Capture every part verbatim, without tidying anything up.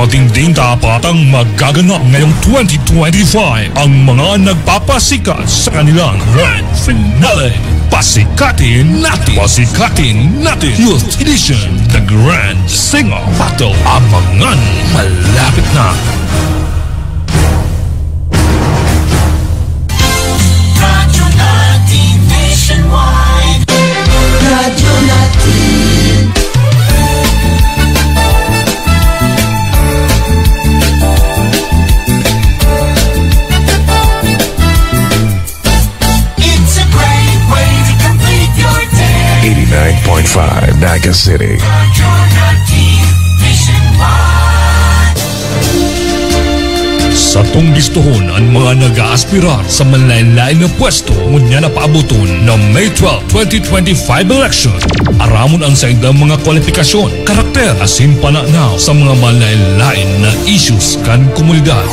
Matinding tapatang magaganap ngayong twenty twenty-five ang mga nagpapasikat sa kanilang grand finale. Pasikatin natin. Pasikatin natin. Youth Edition, The Grand Sing-Off Battle. Abangan, malapit na. Radyo Natin Nationwide. Radyo Natin. It's a great way to complete your day. Eighty-nine point five Naga City. Radyo Natin Nationwide. Satong bistohon an mga nag-aaspirar sa manlaen-laen na pwesto ngunyan na paaboton na May twelve, twenty twenty-five election. Aramon an saindang mga kwalipikasyon, karakter, asin pananaw sa mga manlaen-laen na issues kan komunidad.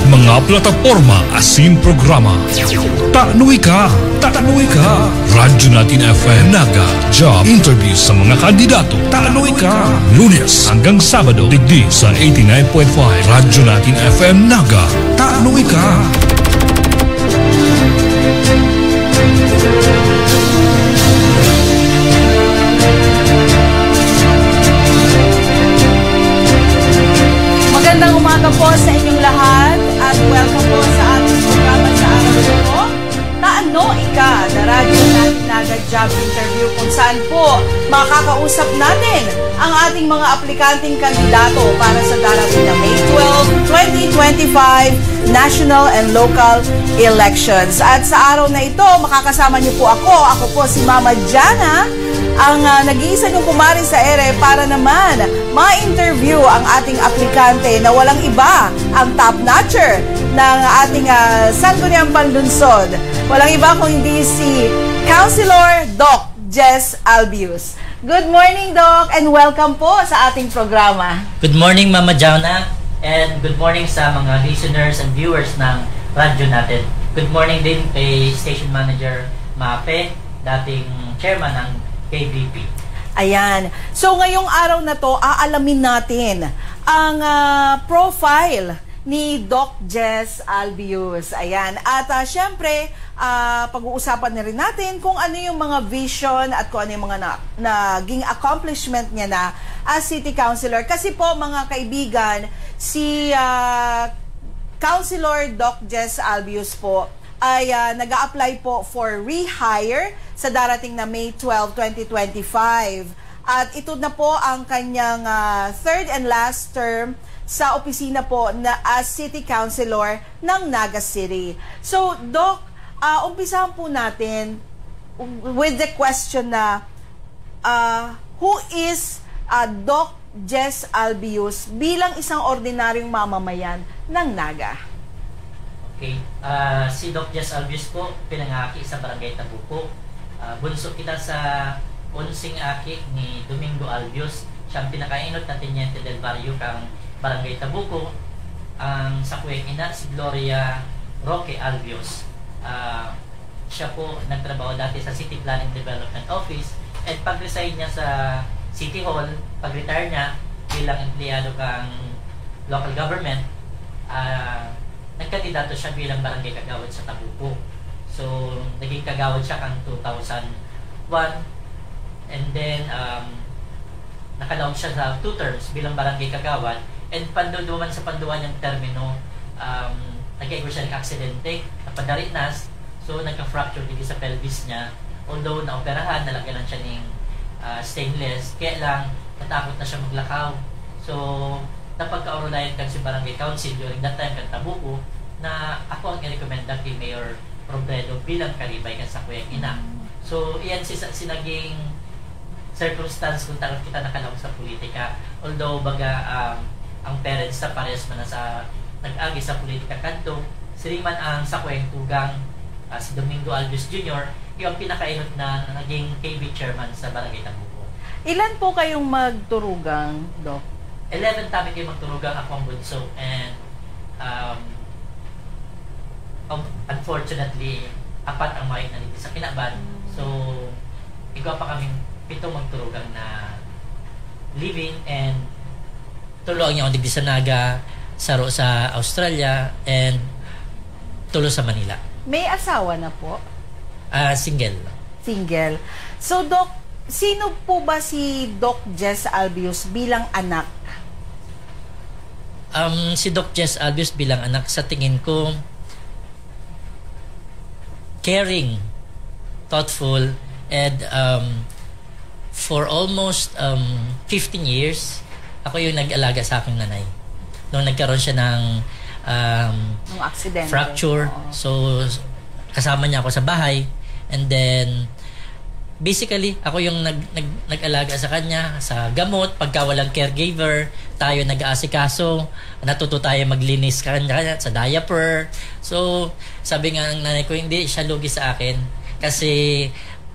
Mga plataporma asin programa. Tano ika! Tano ika! Radyo Natin F M Naga. Job interview sa mga kandidato. Tano ika! Lunes hanggang Sabado, digdi sa eighty-nine point five Radyo Natin F M Naga. Tano ika! Magandang umaga po sa inyong lahat at welcome po sa ating programa sa araw na ito. Tano ika, the Radyo Natin Naga Job Interview, kung saan po makakausap natin ang ating mga aplikanteng kandidato para sa darating na May twelve, twenty twenty-five National and Local Elections. At sa araw na ito, makakasama niyo po ako. Ako po si Mama Jana, ang, ah, nag-iisa niyong kumare sa ere para naman ma-interview ang ating aplikante na walang iba, ang top notcher ng ating, ah, Sangguniang Panlunsod. Walang iba kung hindi si Councilor Doc Jess Albius. Good morning, Doc, and welcome po sa ating programa. Good morning, Mama Jauna, and good morning sa mga listeners and viewers ng radyo natin. Good morning din kay Station Manager Mape, dating chairman ng K B P. Ayan. So, ngayong araw na 'to, aalamin natin ang, ah, profile ni Doc Jess Albius. Ayan. At, ah, siyempre, ah, pag-uusapan na rin natin kung ano yung mga vision at kung ano yung mga na-, naging accomplishment niya na as city councilor. Kasi po, mga kaibigan, si, ah, Councilor Doc Jess Albius po ay, ah, nag-a-apply po for rehire sa darating na May twelve, twenty twenty-five. At ito na po ang kanyang, ah, third and last term sa opisina po na as city councilor ng Naga City. So, Doc, ah, umpisahan po natin with the question na, ah, who is, ah, Doc Jess Albius bilang isang ordinaryong mamamayan ng Naga? Okay. Ah, si Doc Jess Albius po, pinangaki sa Barangay Tabuco. Ah, bunso kita sa onseng aki ni Domingo Albius. Siya ang pinakaenot na Teniente del Barrio kang Barangay Tabuco. Ang sakuyang ina, si Gloria Roque Albius. Ah, siya po nagtrabaho dati sa City Planning Development Office. And pag-resign niya sa City Hall, pag-retire niya bilang empleyado kang local government, ah, nagkandidato siya bilang barangay kagawad sa Tabuco. So, naging kagawad siya kan two thousand one. And then, um, nakalaom siya sa two terms bilang barangay kagawad. And panduduman sa panduwa niyang termino, um, nagkaigo siya ng aksidente, napadarinas. So, nagka-fracture digdi sa pelvis niya. Although naoperahan, nalagyan lang siya ning, ah, stainless. Kaya lang, natakot na siya maglakaw. So, napagkaorolayan kan si Barangay Council during that time, kan Tabuco, na ako ang irekomenda kay Mayor Robredo bilang karibay kan sakuyang ina. Mm. So, iyan si, si naging circumstance kung takot kita nakalaog sa politika. Although, baga, um, ang parents sa pares man na sa nag-agi sa politika kadto, siring man ang sakuyang tugang, ah, si Domingo Alves Junior, yung pinakainot na, na naging K B chairman sa Barangay Tabuco. Ilan po kayong magturugang, Doc? Eleven tabi kayo magturugang, ako ang bunso. And, um, un-, unfortunately, apat ang mayo na dito sa kinaban. Mm. So, igwa pa kaming pito magturugang na living and Tulo ang yaon digdi sa Naga, saro sa Australia, and tulo sa Manila. May asawa na po? Ah, single. Single. So, Doc, sino po ba si Doc Jess Albius bilang anak? Um, si Doc Jess Albius bilang anak, sa tingin ko, caring, thoughtful, and um, for almost um, fifteen years, ako yung nag-alaga sa aking nanay. Nung nagkaroon siya ng um, Nung aksidente? fracture, Oo. So, kasama niya ako sa bahay. And then, basically, ako yung nag, nag, nag-alaga sa kanya, sa gamot, pagka walang caregiver, tayo nag-aasikaso, natuto tayo maglinis sa kanya, sa diaper. So, sabi nga ng nanay ko, hindi siya lugi sa akin. Kasi,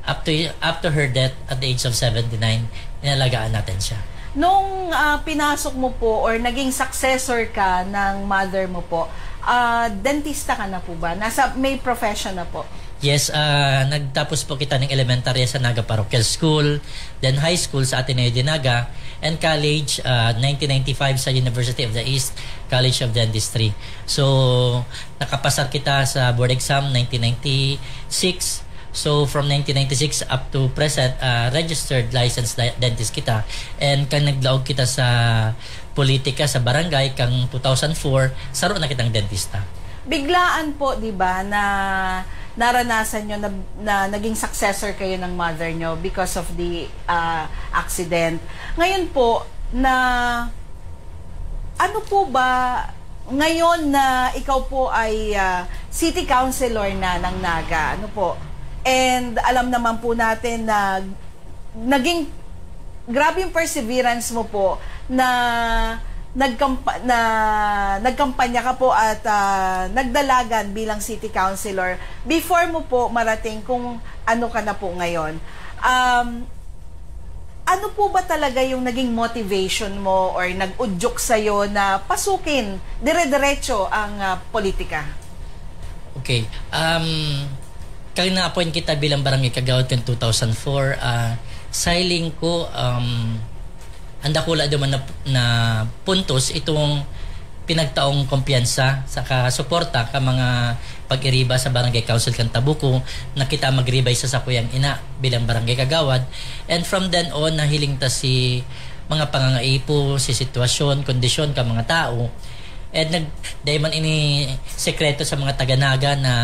up to, up to her death at the age of seventy-nine, inalagaan natin siya. Nung ah, pinasok mo po or naging successor ka ng mother mo po, ah, dentista ka na po ba? Nasa may profession na po? Yes, ah, nagtapos po kita ng elementarya sa Naga Parochial School, then high school sa Ateneo de Naga, and college, ah, nineteen ninety-five sa University of the East College of Dentistry. So, nakapasar kita sa board exam nineteen ninety-six. So, from nineteen ninety-six up to present, ah, registered licensed di- dentist kita. And kan naglaog kita sa politika sa barangay kang two thousand four, saro na kitang dentista. Biglaan po, di ba, na naranasan nyo na, na naging successor kayo ng mother nyo because of the ah, accident. Ngayon po, na ano po ba, ngayon na ikaw po ay ah, city councilor na ng Naga, ano po? And alam naman po natin na naging grabe yung perseverance mo po na nagkampa, na nagkampanya ka po at ah, nagdalagan bilang city councilor before mo po marating kung ano ka na po ngayon. Um, ano po ba talaga yung naging motivation mo or nag-udyok sa'yo na pasukin dire-diretso ang ah, politika? Okay. Um, kaya na-appoint kita bilang barangay kagawad kan two thousand four, ah, sa hiling ko, um, ang dakula duman na, na puntos itong pinagtaong kumpiyansa saka suporta ka mga pag-iriba sa Barangay Council kan Tabuco na kita magriba sa sakuyang ina bilang barangay kagawad. And from then on, nahiling ta si mga pangangaipo, si sitwasyon, kondisyon ka mga tao. And nag, dahil man ini sekreto sa mga taga-Naga na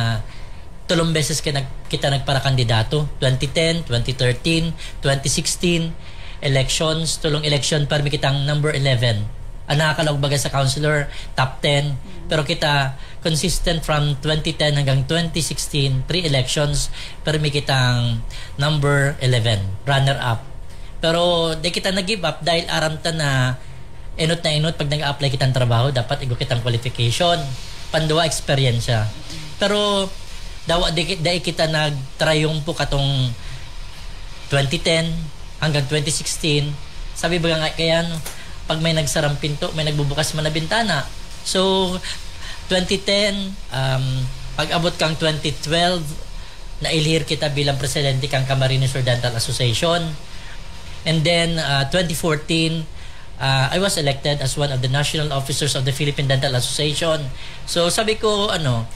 tulong beses ka nag, kita nagparakandidato, twenty ten, twenty thirteen, twenty sixteen, elections, tulong election, permi kitang number eleven. Ang nakakalaog baga sa councilor, top ten. Pero kita, consistent from twenty ten hanggang twenty sixteen, three elections, permi kitang number eleven, runner-up. Pero di kita nag-give up dahil aram ta na enot na enot pag nag-a-apply kitang trabaho, dapat igo kitang qualification. Panduwa, eksperyensya. Pero dawa di, di kita nagtrayumpo katong twenty ten hanggang twenty sixteen. Sabi ba nga kaya, no, pag may nagsarang pinto, may nagbubukas man na bintana. So, twenty ten, um, pag abot kang twenty twelve, nailhir kita bilang presidente kang Camarines Oriental Association. And then, uh, twenty fourteen, uh, I was elected as one of the national officers of the Philippine Dental Association. So, sabi ko, ano,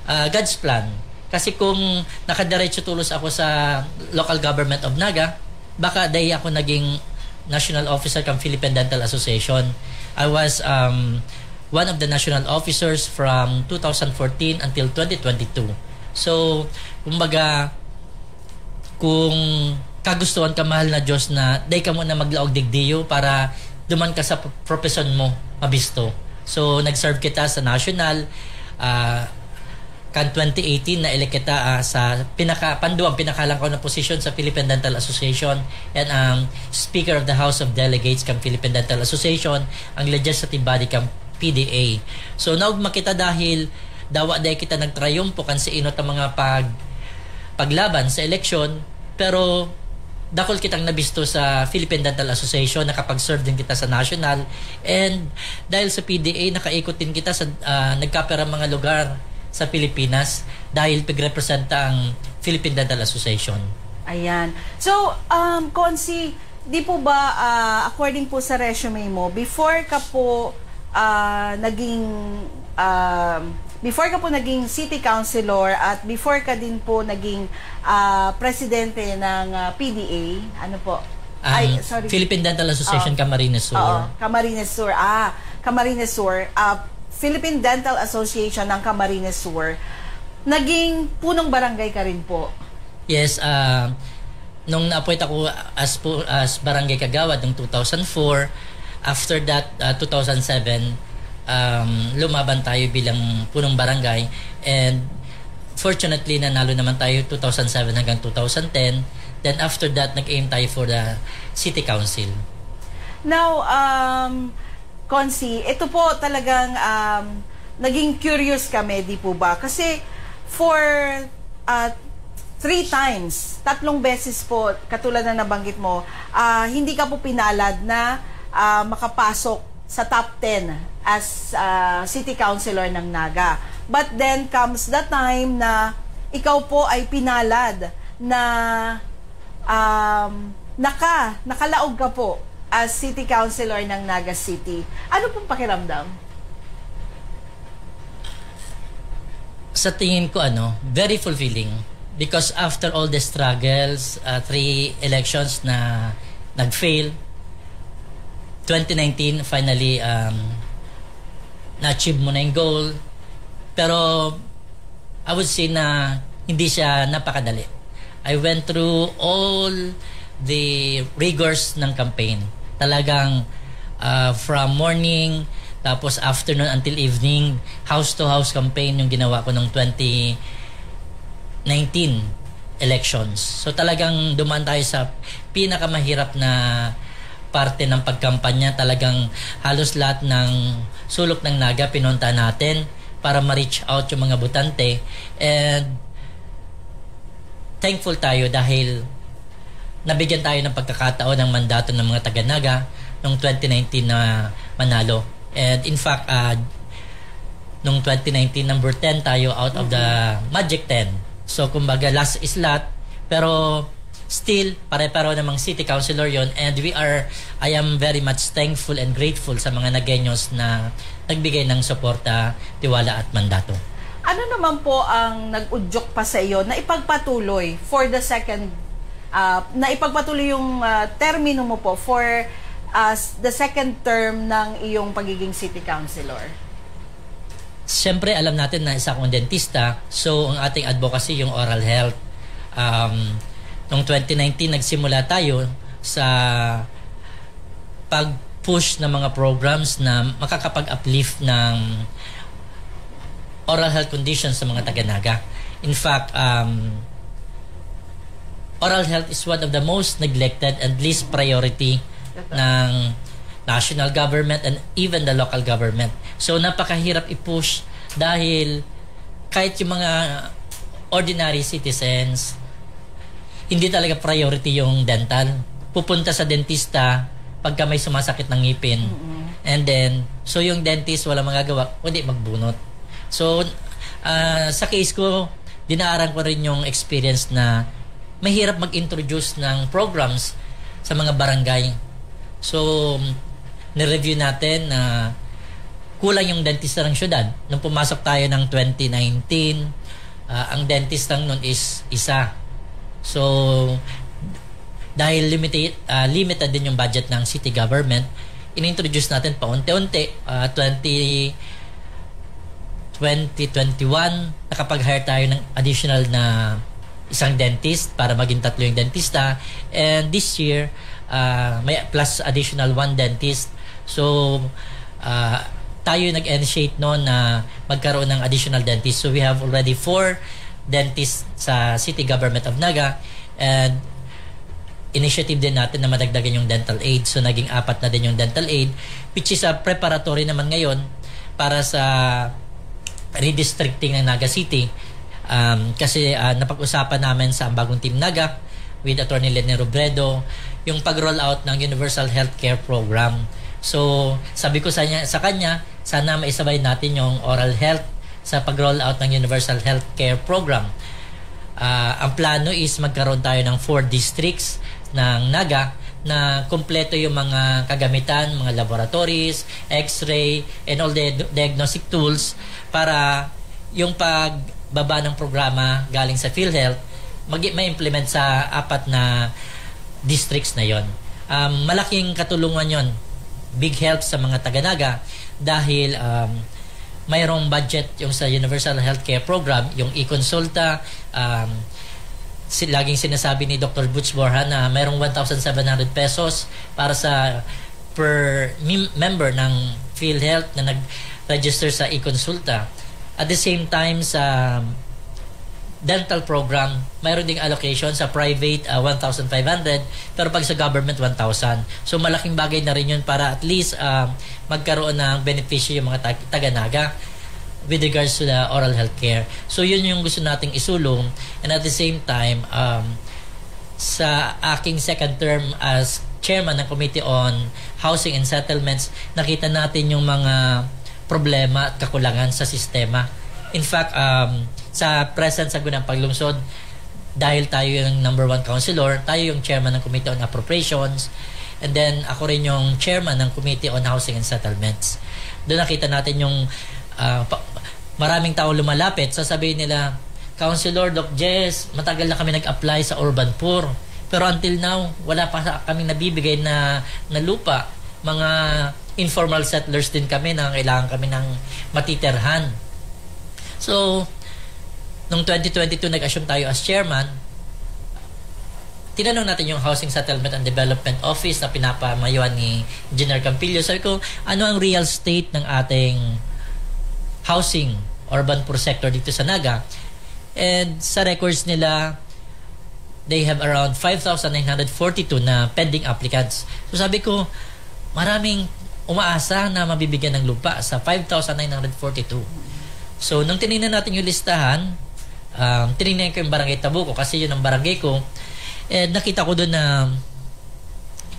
uh, God's plan. Kasi kung nakadiretso tulos ako sa local government of Naga, baka dai ako naging national officer kang Philippine Dental Association. I was um, one of the national officers from two thousand fourteen until twenty twenty-two. So, kumbaga, kung kagustuhan ka, mahal na Diyos, na dai ka muna maglaog digdiyo para duman ka sa p- profesyon mo mabisto. So, nag-serve kita sa national, ah, kan twenty eighteen, na-elect kita ah, sa pinaka, panduang pinakahalangkaw na posisyon sa Philippine Dental Association and ang Speaker of the House of Delegates kan Philippine Dental Association, ang legislative body kan P D A. So, naugma kita dahil dawa dai kita nagtrayumpo kan sa inot ang mga pag, paglaban sa eleksyon, pero dakul kitang nabisto sa Philippine Dental Association, nakapag-serve din kita sa national, and dahil sa P D A, nakaikot din kita sa ah, nagkapira mga lugar sa Pilipinas dahil pagrepresenta ang Philippine Dental Association. Ayan. So, um, Consi, Di po ba, ah, according po sa resume mo, before ka po, ah, naging, ah, before ka po naging city councilor at before ka din po naging, ah, presidente ng, ah, P D A, ano po? Um, Ay, sorry. Philippine Dental Association Oo. Camarines Sur. Oo, Camarines Sur. Ah, Camarines Sur. Ah, Philippine Dental Association ng Camarines Sur. Naging punong barangay ka rin po? Yes, ah, nung na-appoint ako as pu-, as barangay kagawad noong two thousand four, after that, ah, two thousand seven, um, lumaban tayo bilang punong barangay, and fortunately, nanalo naman tayo two thousand seven hanggang two thousand ten. Then after that, nag-aim tayo for the city council. Now, um, Consi, ito po talagang, um, naging curious kami, di po ba? Kasi for, uh, three times, tatlong beses po, katulad na nabanggit mo, ah, hindi ka po pinalad na, ah, makapasok sa top ten as, ah, city councilor ng Naga. But then comes the time na ikaw po ay pinalad na, um, naka-, nakalaog ka po as city councilor ng Naga City. Ano pong pakiramdam? Sa tingin ko, ano, very fulfilling. Because after all the struggles, ah, three elections na nag-fail, twenty nineteen, finally, um, na-achieve mo na yung goal. Pero, I would say na hindi siya napakadali. I went through all the rigors ng campaign. Talagang, ah, from morning, tapos afternoon until evening, house to house campaign yung ginawa ko nung twenty nineteen elections. So, talagang dumaan tayo sa pinakamahirap na parte ng pagkampanya. Talagang halos lahat ng sulok ng Naga pinunta natin para ma-reach out yung mga botante. And thankful tayo dahil nabigyan tayo ng pagkakataon ng mandato ng mga taga-Naga noong twenty nineteen na manalo. And in fact, ah, noong twenty nineteen, number ten tayo out of the Magic ten. So, kumbaga, last slot. Pero still, pare-pareho namang city councilor yon, and we are, I am very much thankful and grateful sa mga Nagueños na nagbigay ng suporta, tiwala at mandato. Ano naman po ang nag-udyok pa sa iyo na ipagpatuloy for the second, ah, na ipagpatuloy yung, ah, termino mo po for, ah, s-, the second term ng iyong pagiging city councilor? Siyempre, alam natin na isa akong dentista, so ang ating advocacy yung oral health. Um, noong twenty nineteen, nagsimula tayo sa pag-push ng mga programs na makakapag-uplift ng oral health conditions sa mga taga-Naga. In fact, um, oral health is one of the most neglected and least priority ng national government and even the local government. So, napakahirap i-push dahil kahit yung mga ordinary citizens, hindi talaga priority yung dental. Pupunta sa dentista pagka may sumasakit ng ngipin. Mm-mm. And then, so yung dentist walang magagawa, kundi magbunot. So, ah, sa case ko, dinaaran ko rin yung experience na mahirap mag-introduce ng programs sa mga barangay. So, nireview natin na kulang yung dentista ng syudad. Nung pumasok tayo ng twenty nineteen, ah, ang dentist lang nun is isa. So, dahil limited, ah, limited din yung budget ng city government, inintroduce natin paunti-unti. Ah, twenty, twenty twenty-one, nakapag-hire tayo ng additional na isang dentist para maging tatlo yung dentista. And this year, ah, may plus additional one dentist. So, ah, tayo nag-initiate, no, na magkaroon ng additional dentist. So, we have already four dentists sa City Government of Naga. And initiative din natin na madagdagan yung dental aid. So, naging apat na din yung dental aid, which is a preparatory naman ngayon para sa redistricting ng Naga City. Um, kasi, ah, napag-usapan namin sa Ambagong Team Naga with Attorney Lenny Robredo yung pag-roll out ng Universal Healthcare Program. So, sabi ko sa, niya, sa kanya, sana maisabay natin yung oral health sa pag-roll out ng Universal Healthcare Program. Ah, ang plano is magkaroon tayo ng four districts ng Naga na kumpleto yung mga kagamitan, mga laboratories, x-ray, and all the diagnostic tools para yung pagbaba ng programa galing sa PhilHealth, mag-, ma-implement sa apat na districts na yon. Um, malaking katulungan yon, big help sa mga taga-Naga dahil, um, mayroong budget yung sa Universal Healthcare Program, yung e-consulta, um, si-, laging sinasabi ni Doctor Butch Borja na mayroong one thousand seven hundred pesos para sa per mem-, member ng PhilHealth na nag-register sa e-consulta. At the same time, sa dental program, mayroon ding allocation sa private, ah, one thousand five hundred, pero pag sa government, one thousand. So, malaking bagay na rin yun para at least, ah, magkaroon ng benepisyo yung mga tag-, taga-Naga with regards to the oral health care. So, yun yung gusto nating isulong. And at the same time, um, sa aking second term as chairman ng Committee on Housing and Settlements, nakita natin yung mga problema at kakulangan sa sistema. In fact, um, sa present sa Sangguniang Paglungsod, dahil tayo yung number one councilor, tayo yung chairman ng Committee on Appropriations, and then ako rin yung chairman ng Committee on Housing and Settlements. Doon nakita natin yung, ah, pa-, maraming tao lumalapit, sasabihin nila, "Councilor, Doc Jess, matagal na kami nag-apply sa urban poor. Pero until now, wala pa sa kaming nabibigay na, na lupa. Mga informal settlers din kami, nangangailangan kami ng matitirhan." So, nung twenty twenty-two, nag-assume tayo as chairman. Tinanong natin yung Housing Settlement and Development Office na pinapamayuan ni Engineer Campillo. Sabi ko, "Ano ang real state ng ating housing, urban poor sector dito sa Naga?" And sa records nila, they have around five thousand nine hundred forty-two na pending applicants. So sabi ko, maraming umaasa na mabibigyan ng lupa sa five thousand nine hundred forty-two. So nung tinignan natin yung listahan, um, tinignan ko yung barangay Tabuco kasi yun ang barangay ko. Eh, nakita ko doon na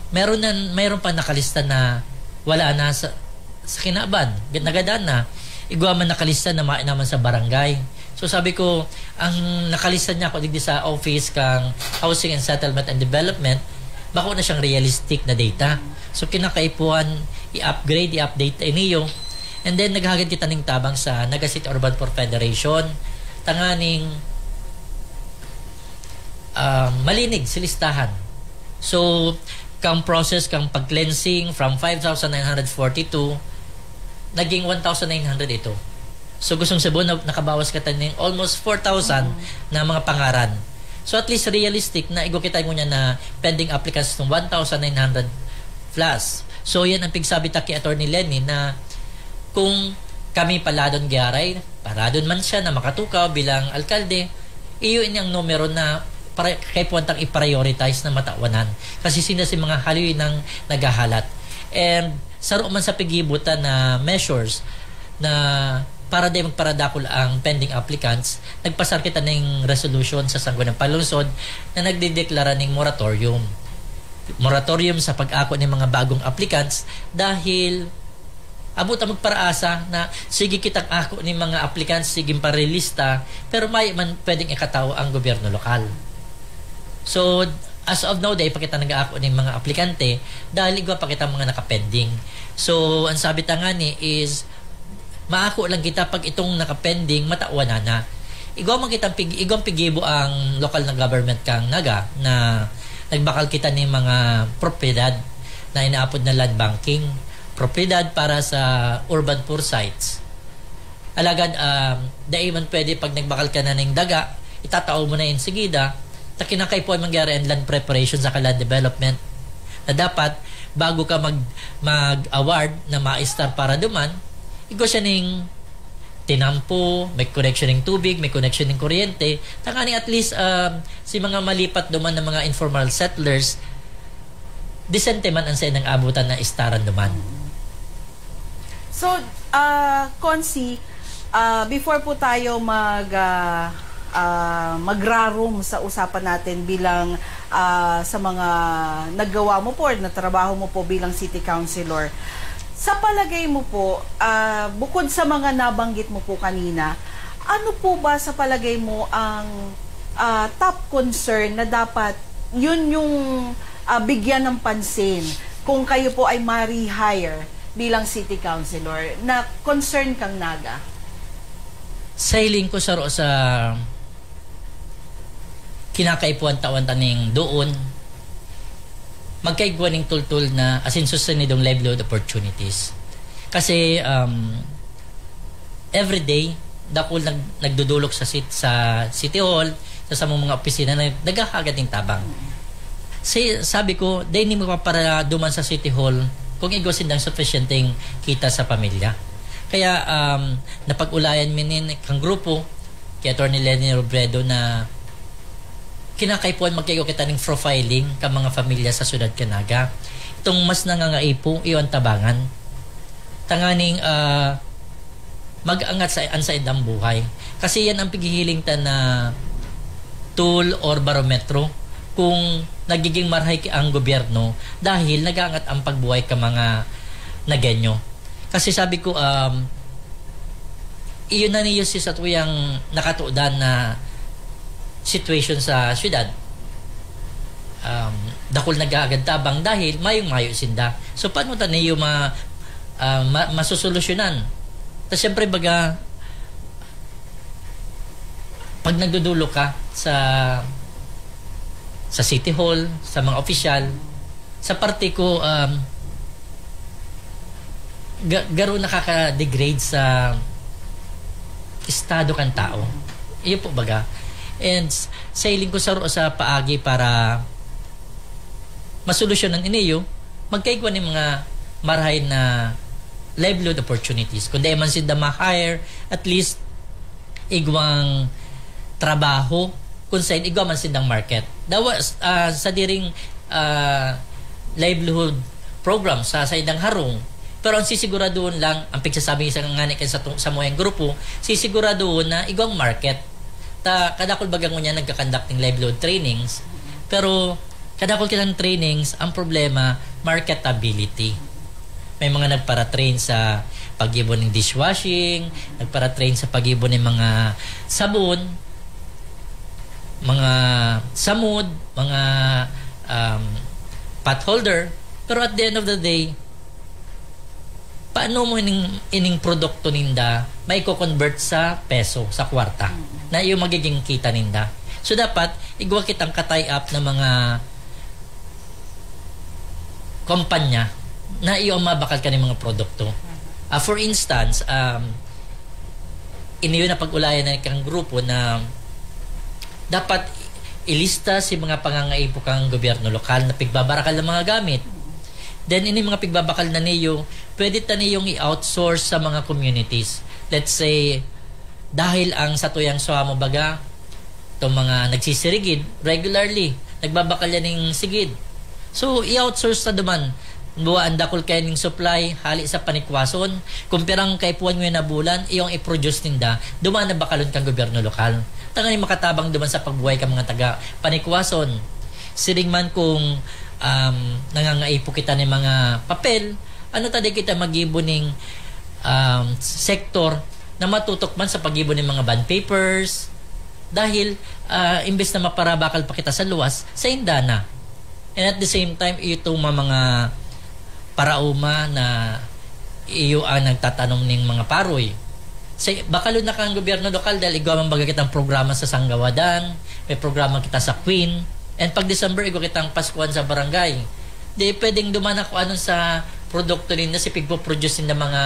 meron na, meron pa nakalista na wala na sa, sa kinaban, nagadan na. Igwa man nakalista na mayo naman sa barangay. So sabi ko, ang nakalista niya ako digdi sa office kang Housing and Settlement and Development, bako na siyang realistic na data. So kinakaipuhan, i-upgrade, i-update ta iniyo. And then naghagad kita ning tabang sa Naga City Urban Poor Federation, tanganing, ah, malinig si listahan. So, kang process kang pag-cleansing from five thousand nine hundred forty-two, naging one thousand nine hundred ito. So, gustong Cebu na nakabawas ka taning almost four thousand na mga pangaran. So, at least realistic na igwa kita ngunyan na pending applicants ng one thousand nine hundred plus. So, yan ang pigsabi ta ki Attorney Lenny na kung kami paladon giyaray, paladon man siya na makatukaw bilang alkalde, iyo ini ang numero na para, kaipuhan tang i-prioritize na matawanan. Kasi sila si mga haloy nang naghahalat. And saro man sa pigibutan na measures na para di magparadakol ang pending applicants, nagpasar kita ning resolution sa Sangguniang Panlungsod na nagdedeklara ning moratorium. Moratorium sa pag-ako ning mga bagong applicants dahil abot ang magparaasa na sige kitang ako ning mga applicants, sige parelista, pero may man pwedeng ikatawo ang gobyerno lokal. So, as of now, dahil pa kita nag-aako ning mga aplikante, dahil igwa pa kita mga nakapending. So, ang sabi ta ngani is, maako lang kita pag itong nakapending, matawan na na. Igwa man kitang pig-, igwang pigibo ang lokal na government kang Naga na nagbakal kita ning mga propiedad na inaapod na land banking, propiedad para sa urban poor sites. Alagad, um, dai man pwede pag nagbakal ka na ning daga, itatao mo na enseguida, ta kinakaipuhan mangyari ang land preparation saka land development. Na dapat, bago ka mag-, mag-award na maestar para duman, igwa siya ning tinampo, may connection ning tubig, may connection ning kuryente, tanganing at least, um, si mga malipat duman na mga informal settlers, disente man ang saindang abutan na estaran duman. So, ah, Consi, ah, before po tayo mag, ah, ah, magrarom sa usapan natin bilang, ah, sa mga naggawa mo po or natrabaho mo po bilang city councilor, sa palagay mo po, ah, bukod sa mga nabanggit mo po kanina, ano po ba sa palagay mo ang, ah, top concern na dapat yun yung ah, bigyan ng pansin kung kayo po ay ma-rehire bilang city councilor na concern kang Naga? Sa hiling ko, saro sa kinakaipuhan tawan taning doon, magkaigwa ning tultol na asin sustenidong livelihood opportunities. Kasi um, everyday, dakul nag, nagdudulok sa, sit, sa City Hall, sa samong mga opisina na naghahagad ning tabang. Si, sabi ko, dai ni magpaparaduman sa City Hall kung igwa sindang sufisyenteng kita sa pamilya. Kaya um, napag-ulayan mi nin kang grupo, kay Attorney Leni Robredo, na kinakaipuhan magkaigo kita ning profiling ka mga pamilya sa syudad kan Naga. Itong mas nangangaipo, iyo ang tabangan. Tanganing ah, mag-angat sa an saindang buhay. Kasi yan ang pighihiling ta na tool or barometro kung nagiging marhay ki-, ang gobyerno dahil nag-aangat ang pagbuhay ka mga Nagueño. Kasi sabi ko, um, iyon na niyo si satuyang nakatudan na situation sa syudad. Um, dakul nag-aagad tabang dahil mayong-mayo sinda. So, paano ta niyo ma, ah, ma, masusolusyonan? Ta siyempre, baga, pag nagdudulo ka sa sa City Hall, sa mga opisyal, sa parte ko, um, ga, garo nakaka-degrade sa estado kan tao. Iyo po baga. And s- sa hiling ko sa, sa paagi para masolusyonan iniyo, magkaigwa ni mga marhay na livelihood opportunities. Kung dai man sinda ma-hire, at least igwang trabaho kung sain igwa man sindang market. Dawa, ah, sa diring ah, livelihood program sa saindang harong, pero ang sisiguraduhon lang, ang pigsasabi sa ngani kan sa, sa muyang grupo, sisiguraduhon na igwang market. Ta, kadakul baga ngunyan nagka-conduct ning livelihood trainings, pero kadakul kitang trainings, ang problema, marketability. May mga nagpara-train sa paggibo ning dishwashing, nagpara-train sa paggibo ning mga sabon, mga samod, mga um, pot holder. Pero at the end of the day, paano mo ining, ining produkto ninda may convert sa peso, sa kwarta, na iyo magiging kita ninda? So dapat, igwa kitang ka-tie up na mga kumpanya na iyo ang mabakal kaning mga produkto. Ah, for instance, um, iniyo na pag-ulayan na kang grupo na dapat ilista si mga pangangaipo kang gobyerno lokal na pigbabarakal ng mga gamit. Then, ini mga pigbabakal na niyo, pwede ta niyong i-outsource sa mga communities. Let's say, dahil ang satuyang suha mo baga, itong mga nagsisirigid, regularly, nagbabakal yan ng sigid. So, i-outsource na duman. Buwa ang dakul kayo ning supply, hali sa panikwason, kung pirang kaipuhan mo na bulan, iyong i-produce ninda, duman na bakalon kang gobyerno lokal. Tanganing makatabang duman sa pagbuhay ka mga taga panikwason. Siring man kung um, nangangaipo kita ng mga papel, ano ta di kita magibo ning um, sektor na matutok man sa paggibo ning mga bond papers, dahil ah, imbes na maparabakal pa kita sa luwas, sa indana. And at the same time, itong mga, mga paraoma na iyo ang nagtatanom ning mga paroy. Sa, bakalon na kang gobyerno lokal dahil igwa man baga kitang programa sa Sanggawadan, may programa kita sa Queen, and pag December, igwa kitang Paskuhan sa barangay. Di pwedeng duman ako anong sa produkto ninda, si pigpo-produce ninda mga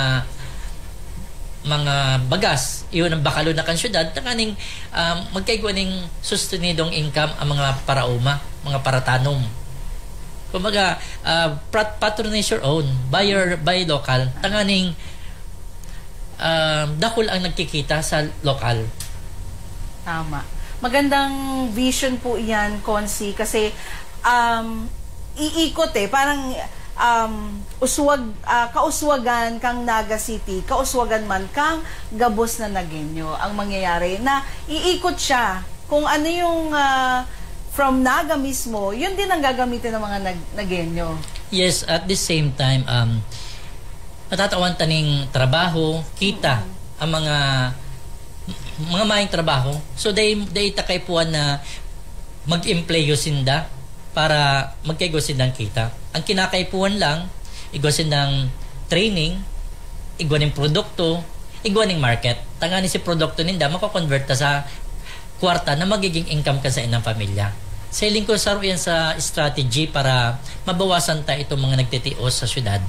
mga bagas, iyon ang bakalon na kan syudad, tanganing um, magkaigwa ning sustenidong income ang mga parauma, mga paratanom. Kumbaga, uh, pat- patronage your own, buy your, buy local, tanganing um, dakul ang nagkikita sa lokal. Tama. Magandang vision po iyan, Consi, kasi um, iikot eh, parang um, uswag, ah, kauswagan kang Naga City, kauswagan man kang gabos na Nagueño ang mangyayari na iikot siya. Kung ano yung ah, from Naga mismo, yun din ang gagamitin ng mga Nag- Nagueño. Yes, at the same time, um, natatawan taning trabaho, kita, ang mga mga maayong trabaho. So, day, day takay puan na mag-empleyo sinda. para magkaigwa sindang kita. Ang kinakaipuhan lang, igwa sindang training, igwa ning produkto, igwa ning market. Tanganing si produkto ninda, mako-convert ta sa kwarta na magiging income kan saindang pamilya. Sa hiling ko, saro yan sa strategy para mabawasan ta itong mga nagtitios sa syudad.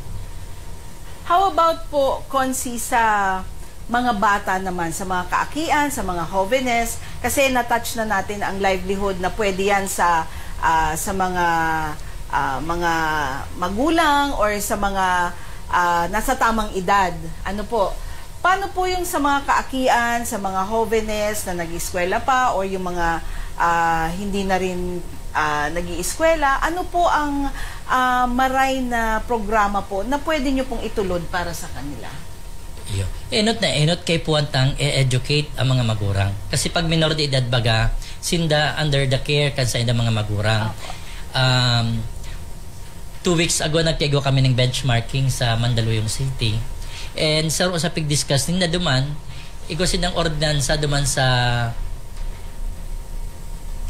How about po, Consi, sa mga bata naman, sa mga kaakian, sa mga jovenes? Kasi na-touch na natin ang livelihood na pwede yan sa, ah, sa mga, ah, mga magulang or sa mga, ah, nasa tamang edad. Ano po? Paano po yung sa mga kaakian, sa mga jovenes na nag-eskwela pa o yung mga, ah, hindi na rin, ah, nag-ieskwela? Ano po ang, ah, maray na programa po na pwede nyo pong itulod para sa kanila? Iyo. Enot na enot kaipuhan tang e-educate ang mga magurang. Kasi pag minor de edad baga, sinda under the care kan saindang mga magurang. Opo. Um, two weeks ago, nagkaigwa kami ng benchmarking sa Mandaluyong City. And sa, sa pag-discuss ninda duman, igwa sindang ordinansa duman sa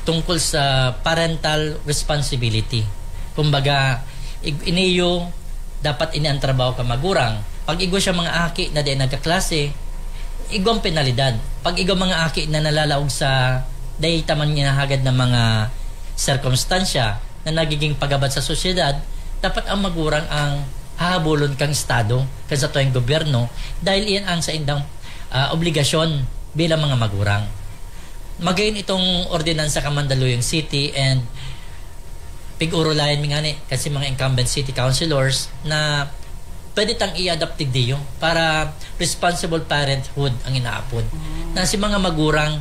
tungkol sa parental responsibility. Kumbaga, ig-, iniyo dapat ini ang trabaho ka magurang. Pag igwa siya mga aki na di nagkaklase, igwang penalidad. Pag igwa mga aki na nalalaog sa dai ta man hinahagad na mga sirkumstansya na nagiging pagabat sa sosyedad, dapat ang magurang ang hahabulon kang Estado, kan sa tuyang gobyerno, dahil iyan ang saindang, ah, obligasyon bilang mga magurang. Magayon itong ordinansa kan Mandaluyong City and pig-urulayan mi ngani kasi mga incumbent city councilors na pwede tang i-adapt digdiyo para responsible parenthood ang inaapod. Na si mga magurang,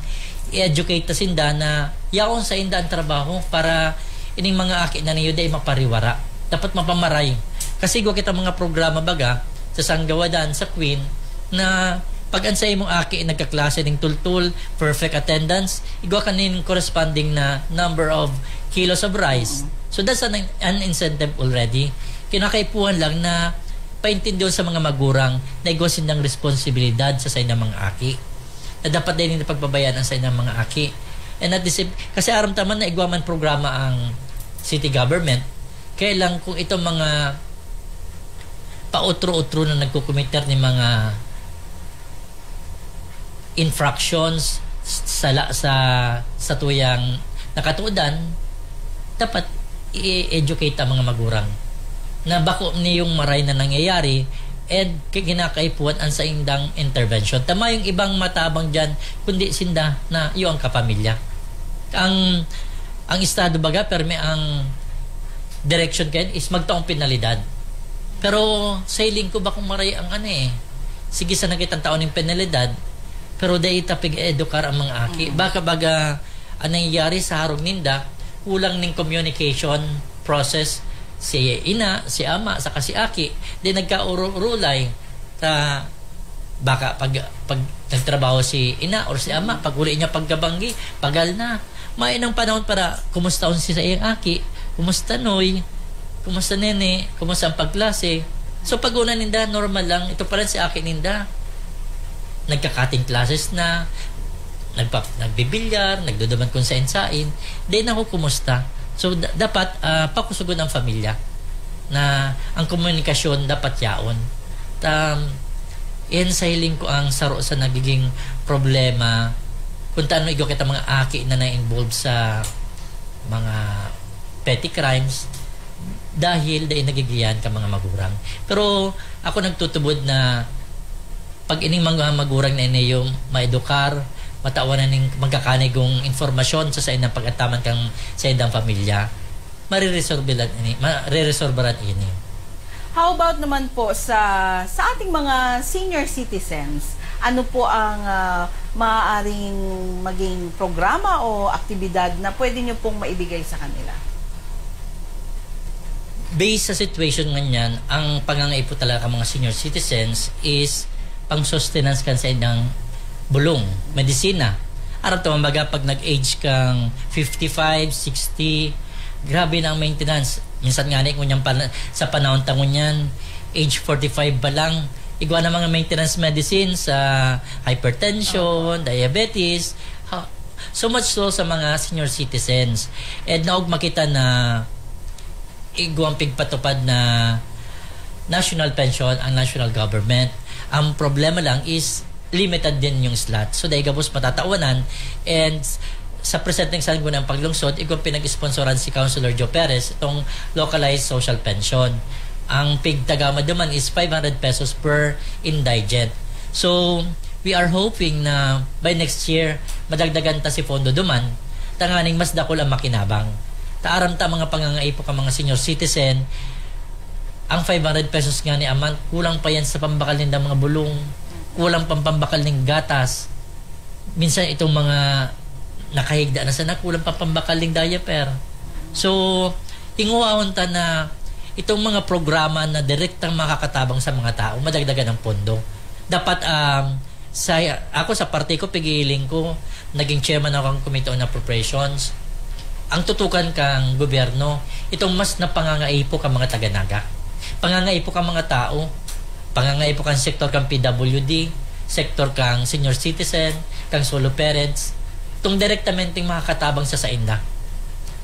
i-educate ta sinda na yaon sainda ang trabaho para ining mga aki na niyo dai mapariwara. Dapat mapamaray. Kasi igwa kita mga programa baga sa Sanggawadan, sa Queen, na pag an saimong aki nagkaklase ning tultul, perfect attendance, igwa ka nin corresponding na number of kilos of rice. So that's an, an incentive already. Kinakaipuhan lang na paintindihon sa mga magurang na igwa sindang responsibilidad sa saindang mga aki. Na dapat din na pagbabayaan ang saindang mga aki. And at the same, kasi aram ta man na igwa man programa ang city government, kaya lang kung itong mga pautro-utro na nagkukomiter ni mga infractions sa la-, sa, sa tuyang nakatuodan, dapat i-educate ang mga magurang na bako niyong maray na nangyayari and ki-, kinakaipuhan ang saindang intervention. Tama yung ibang matabang dyan, kundi sinda na iyo ang kapamilya. Ang, ang Estado baga, permi ang direction kayan is magtaong penalidad. Pero sa hiling ko, bakong maray ang ano eh. Sige, sana kitang tao ning penalidad, pero dai ta pig-edukar ang mga aki. Baka baga, ang nangyayari sa harog ninda, kulang ning communication process si ina, si ama, saka si aki. Di nagkaurulay ta baka pag, pag nagtrabaho si ina or si ama, pag uli niya pagkabanggi, pagal na. Mainang panahon para kumustahon si saiyang aki, kumusta noy, kumusta nene, kumusta ang pagklase. So pag una ninda, normal lang, ito pa rin si aki ninda. Nagka-cutting classes na, nagpa, nagbibilyar, nagduduman kung sain-sain. Di na ako kumusta. So da-, dapat ah, pakusugon ang pamilya na ang komunikasyon dapat yaon. Um, yan sa hiling ko ang saro sa nagiging problema kung taano igwa kita mga aki na na-involve sa mga petty crimes dahil dai nagigiyan ka mga magurang. Pero ako nagtutubod na pag ining mga magurang na ini yung maedukar, matawan na ning magkakanigong informasyon sa saindang pag-ataman kang saindang pamilya, mariresolbaran ini, mariresolbaran ini. How about naman po sa, sa ating mga senior citizens? Ano po ang ah, maaaring maging programa o aktibidad na pwede nyo pong maibigay sa kanila? Based sa situation nganyan, ang pangangaipo talaga ka mga senior citizens is pang-sustenance kan saindang bulong, medisina. Aram ta man baga pag nag-age kang fifty-five, sixty, grabe na ang maintenance. Minsan nga ni, ngunyan pa, sa panahon ta ngunyan, age forty-five pa lang, igwa na mga maintenance medicine sa hypertension, diabetes. Ha, So much so sa mga senior citizens. And naog makita na igwang pigpatupad na national pension ang national government. Ang problema lang is limited din yung slot. So, dahil gabos matatawanan, and sa presenteng Sangguniang Paglungsod, igwang pinag-sponsoran si Councilor Joe Perez itong localized social pension. Ang pigtagama duman is five hundred pesos per indigent. So, we are hoping na by next year, madagdagan ta si pondo duman, tanganing mas dakul ang makinabang. Ta aram ta mga pangangaipo kan mga senior citizen, ang five hundred pesos nga ni a month, kulang pa yan sa pambakal ninda mga bulong, kulang pang pambakal ning gatas. Minsan itong mga nakahigda na sana, kulang pa pambakal ning diaper. So, hingowahon ta na itong mga programa na direktang makakatabang sa mga tao, madagdagan ng pondo. Dapat, um, sa, ako sa parte ko, pigiling ko, naging chairman ako ng Committee on Appropriations. Ang tutukan kang gobyerno, itong mas napangangaipo ka mga taga-Naga. Pangangaipo ka mga tao, pangangaipo kang sektor kang P W D, sektor kang senior citizen, kang solo parents, itong direktamenteng makakatabang sa sainda.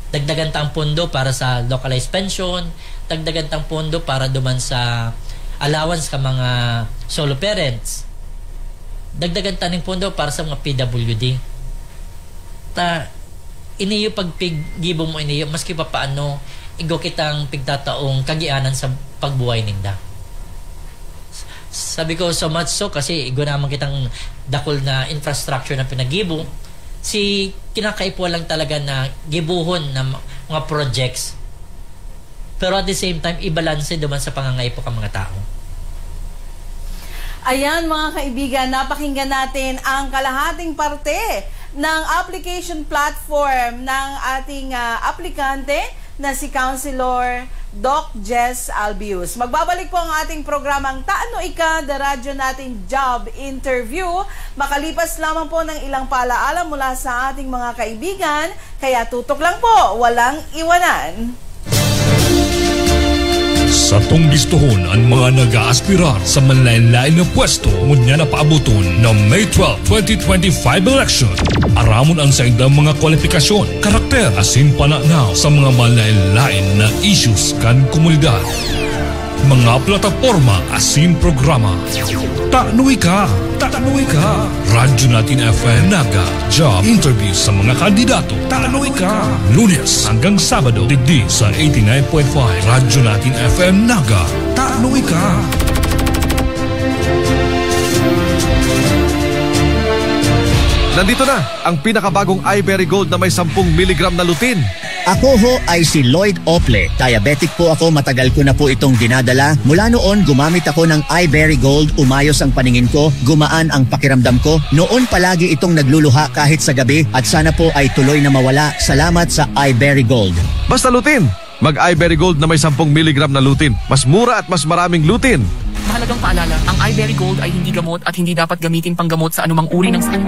Dagdagan ta ang pondo para sa localized pension, dagdagan ta ang pondo para duman sa allowance ka mga solo parents. Dagdagan ta ning pondo para sa mga P W D. Ta, iniyo pagpiggibo mo iniyo, maski pa paano, igwa kitang pigtataong kagianan sa pagbuhay ninda. Sabi ko, so much so, kasi igwa naman kitang dakul na infrastructure na pinagibo. Si kinakaipuhan lang talaga na gibuhon na ma-, mga projects. Pero at the same time, ibalanse duman sa pangangaipo kan mga tao. Ayan, mga kaibigan, napakinggan natin ang kalahating parte ng application platform ng ating, ah, aplikante na si Councilor Doc Jess Albius. Magbabalik po ang ating programang Tano Ika, The Radyo Natin Job Interview. Makalipas lamang po ng ilang paalaala mula sa ating mga kaibigan, kaya tutok lang po, walang iwanan. Satong bistohon an mga nag-aaspirar sa manlaen-laen na pwesto ngunyan na paaboton na May twelve, twenty twenty-five election. Aramon an saindang mga kwalipikasyon, karakter, asin pananaw sa mga manlaen-laen na issues kan komunidad. Mga plataporma asin programa. Tano Ika! Tano Ika! Radyo Natin F M Naga. Job interview sa mga kandidato. Tano Ika! Lunes hanggang Sabado, digdi sa eighty-nine point five Radyo Natin F M Naga. Tano Ika! Nandito na ang pinakabagong iBerry Gold na may sampung miligram na lutein. Ako ho ay si Lloyd Ople. Diabetic po ako, matagal ko na po itong dinadala. Mula noon, gumamit ako ng iBerry Gold, umayos ang paningin ko, gumaan ang pakiramdam ko. Noon palagi itong nagluluha kahit sa gabi at sana po ay tuloy na mawala. Salamat sa iBerry Gold. Basta lutein, mag-iBerry Gold na may sampung miligram na lutein. Mas mura at mas maraming lutein. Mahalagang paalala, ang iBerry Gold ay hindi gamot at hindi dapat gamitin panggamot sa anumang uri ng sakit.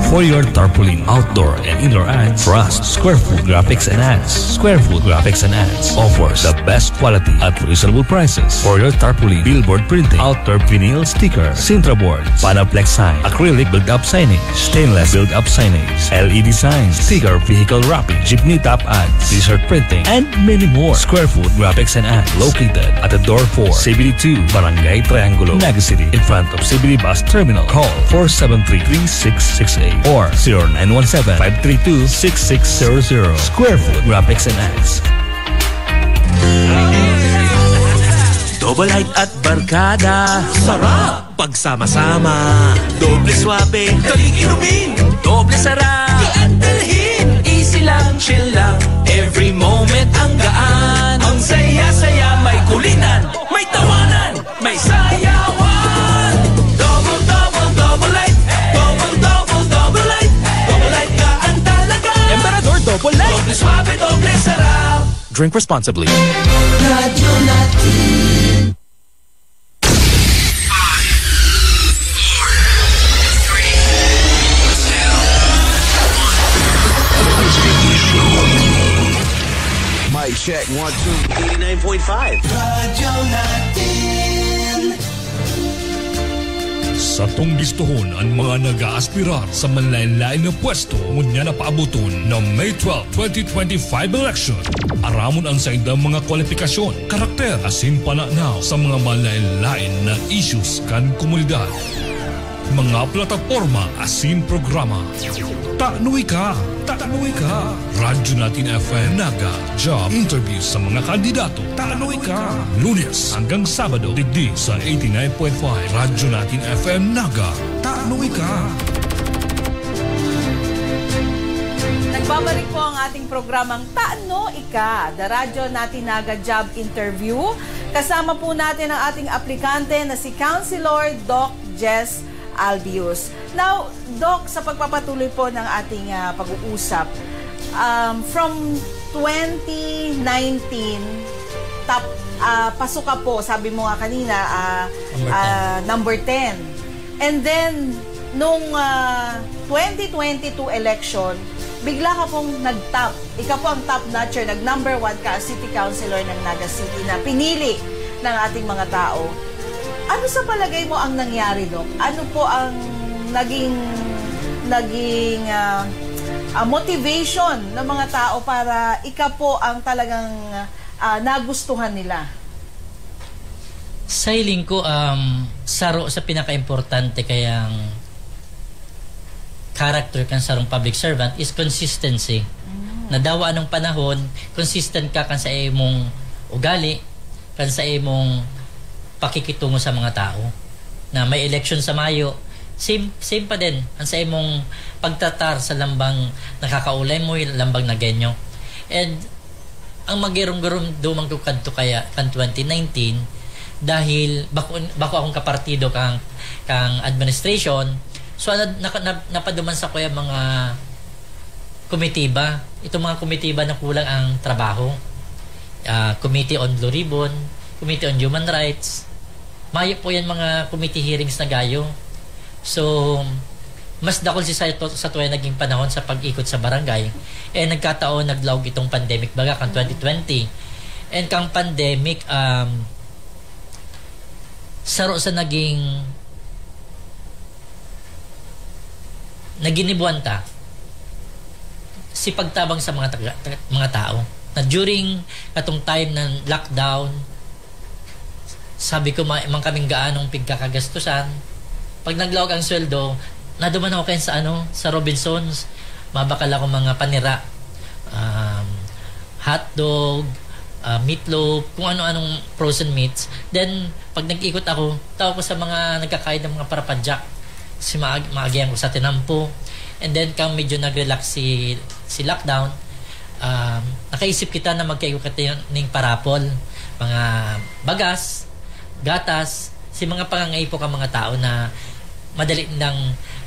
For your tarpaulin, outdoor and indoor ads, trust Square Food Graphics and Ads. Square Food Graphics and Ads offers the best quality at reasonable prices. For your tarpaulin, billboard printing, outdoor vinyl sticker, Sintra board, Panoplex sign, acrylic build-up signage, stainless build-up signage, L E D signs, sticker, vehicle wrapping, jeepney top ads, t-shirt printing, and many more. Square Food Graphics and Ads, located at the Door four, C B D two, Barangay Triangulo, Naga City, in front of C B D Bus Terminal. Call four seven three, three six six eight or zero nine one seven, five three two, six six zero zero. Square Food Graphics and Ads. Double Light at Barkada. Sarap! Pagsama-sama. Doble suabe, daling inumin. Doble sarap, daling dalhin. Easy lang, chill lang. Every moment ang gaan. Ang saya-saya, may kulinan, may tawanan, may sayawan. Double, double, Double Light. Double, double, Double Light. Double Light gaan talaga. Emperador Double Light. Doble suabe, doble sarap. Drink responsibly. Radyo Natin. Mic check, one, two. Eighty-nine point five. Radyo Natin. Satong bistohon an mga nag-aaspirar sa manlaen-laen na pwesto ngunyan na paaboton na May twelve, twenty twenty-five election. Aramon an saindang mga kwalipikasyon, karakter, asin pananaw sa mga manlaen-laen na issues kan komunidad. Mga plataporma asin programa. Tano ika, tano ika. Radyo Natin F M Naga, job interview sa mga kandidato. Tano ika. Lunes hanggang Sabado, digdi sa eighty-nine point five Radyo Natin F M Naga. Tano ika. Nagbabalik po ang ating programang Tano Ika, The Radyo Natin Naga Job Interview. Kasama po natin ang ating aplikante na si Councilor Doc Jess Albius. Now, Doc, sa pagpapatuloy po ng ating ah, pag-uusap, um, from twenty nineteen, tap, ah, pasok ka po, sabi mo nga kanina, ah, Number ah, number ten. And then, nung ah, twenty twenty-two election, bigla ka pong nag-top. Ika po ang top notcher, nag-number one ka as city councilor ng Naga City na pinili ng ating mga tao. Ano sa palagay mo ang nangyari, Doc? Ano po ang naging naging ah, ah, motivation ng mga tao para ika po ang talagang ah, nagustuhan nila? Sa hiling ko, um, saro sa pinaka-importante kayang character kan sarong public servant is consistency. Nadawa anong panahon, consistent ka kan sa imong ugali, kan sa imong pakikitungo sa mga tao. Na may election sa Mayo, same, same pa din ang sa imong pagtratar sa lambang nakakaulay mo, lambang Nagueño. And ang magirong-girong duman ko kadto kaya kan twenty nineteen, dahil bako, bako akong kapartido kang, kang administration, so na, na, na, napaduman sa kuya mga komitiba. Itong mga komitiba na kulang ang trabaho. Ah, Committee on Blue Ribbon, Committee on Human Rights. Mayo po yan mga committee hearings na gayo. So, mas dakul si sa, sa tuway naging panahon sa pag-ikot sa barangay. Eh, nagkataon, naglaog itong pandemic baga kan twenty twenty. And kang pandemic, um, saro sa naging naginibuan ta si pagtabang sa mga taga, taga- mga tao na during katong time ng lockdown, sabi ko, ma man kaming gaanong pigkakagastusan. Pag naglaog ang sweldo, naduman ako kayan sa ano, sa Robinsons. Mabakal ako mga panira. Um, hotdog, ah, meatloaf, kung ano-anong frozen meats. Then, pag nag-ikot ako, tao ko sa mga nagkakain ng mga parapadyak. Si maag maagihan ko sa tinampo. And then, kang medyo nag-relax si, si lockdown, um, nakaisip kita na magkaigo kita ning parapol. Mga bagas, gatas, si mga pangangaipo ka mga tao na madali nang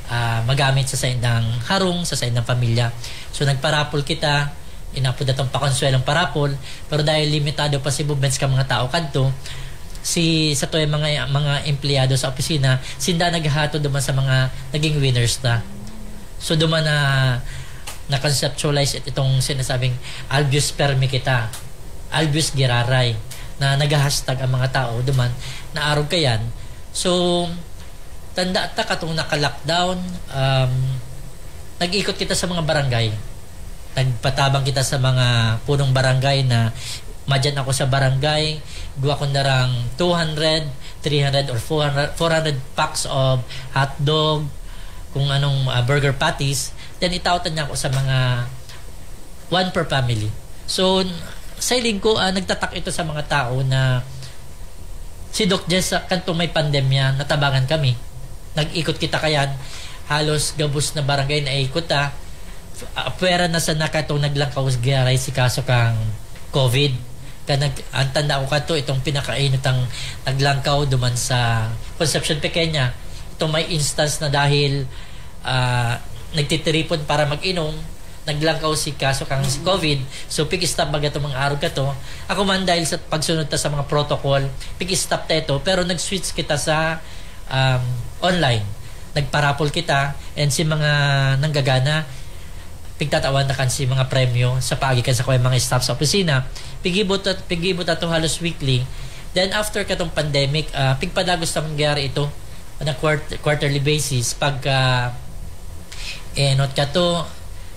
ah, magamit sa saindang harong, sa saindang pamilya. So nagparapol kita, inapod atong pakonsuelong parapol, pero dahil limitado pa si movements ka mga tao kadto, si sa to yung mga mga empleyado sa opisina, sinda naghahatod duman sa mga naging winners ta. So duman na na-conceptualize it- itong sinasabing Albius Permi kita, Albius Giraray, na nag-hashtag ang mga tao duman na arog kayan. So tanda ta katong naka-lockdown, um, nag-ikot kita sa mga barangay. Nagpatabang kita sa mga punong barangay na madyan ako sa barangay, gawa ko narang two hundred, three hundred or four hundred, four hundred packs of hotdog, kung anong ah, burger patties, then itaotan niya ako sa mga one per family. So, sa hiling ko, ah, nagtatak ito sa mga tao na si Doc Jess, sa kantong may pandemya, natabangan kami. Nag-ikot kita kayan, halos gabos na barangay na ikot ta. Apwera na sa nakatong naglangkaw sa Giaray si kaso kang COVID. Ka nag, ang tanda ko kato, itong pinakainot ang naglangkaw duman sa Concepcion Pequeña. Itong may instance na dahil ah, nagtitiripon para mag-inom, naglangkaw si kaso kang si COVID. So, pig-stop baga itong mga arog ka to. Ako man, dahil sa pagsunod ta sa mga protocol, pig-stop ta ito. Pero nag-switch kita sa um, online. Nagparapol kita, and si mga nanggagana, pigtatawan na kan si mga premyo sa paagi kan sa kuya mga staff sa opisina. Pigibot at pigibot ato halos weekly. Then after katong pandemic, ah, pigpadagos na mangyari ito. on a quart- quarterly basis. Pagka, eh, not ka to,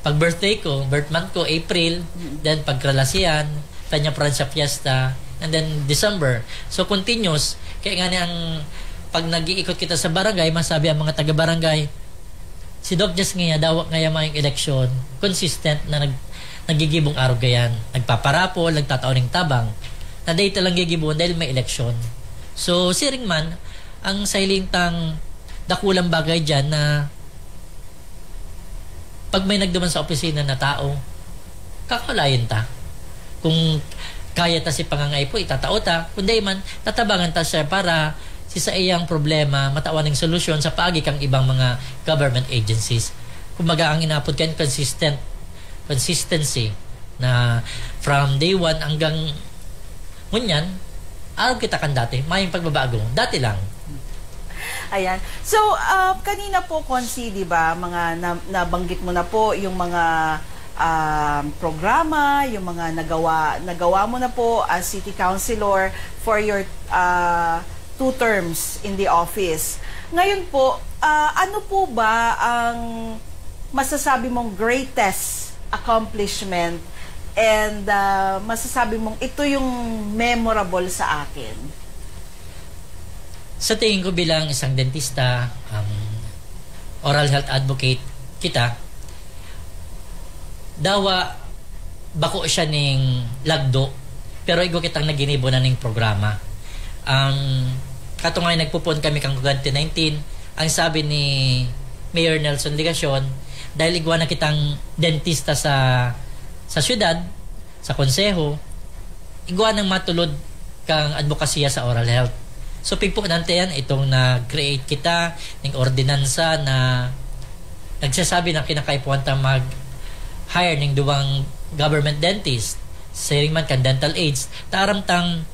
pag birthday ko, birth month ko, April, then pag Kalasian, Peña Francia Fiesta, and then December. So, continuous. Kaya nga ni ang, pag nag-iikot kita sa barangay, masabi ang mga taga-barangay, si Doc Jess ngaya, dawa ngaya mayong eleksyon, consistent na nag, nagigibong arog gayan. Nagpaparapol, nagtatao ning tabang. Na dahil talang gigibon dahil may eleksyon. So, siring man, ang sailintang dakulang bagay dyan na pag may nagduman sa opisina na tao, kakalayan ta. Kung kaya ta si pangangaipo, itatao ta. Kung di man, tatabangan ta siya para si sa iyang problema, matawan ng solusyon sa paagi kang ibang mga government agencies. Kumbaga, ang inapod kan consistent, consistency na from day one hanggang ngunyan, arog kita kan dati, mayong pagbabago. Dati lang. Ayan. So, uh, kanina po, Consi, di ba, mga na, nabanggit mo na po yung mga um, programa, yung mga nagawa, nagawa mo na po as city councilor for your uh, two terms in the office. Ngayon po, uh, ano po ba ang masasabi mong greatest accomplishment and uh, masasabi mong ito yung memorable sa akin? Sa tingin ko, bilang isang dentista, um, oral health advocate kita, dawa bako siya ning lagdo, pero igwa kitang naginibo na ning programa. Um, katungay nagpupuon kami kang twenty nineteen, ang sabi ni Mayor Nelson Legacion, dahil igwa na kitang dentista sa sa syudad, sa konseho, igwa nang matulod kang adbokasya sa oral health. So, pigpo nante yan, itong nag-create kita ng ordinansa na nagsasabi na kinakaipuhan ta mag-hire ning duwang government dentist, siring man kan dental aides, ta aram tang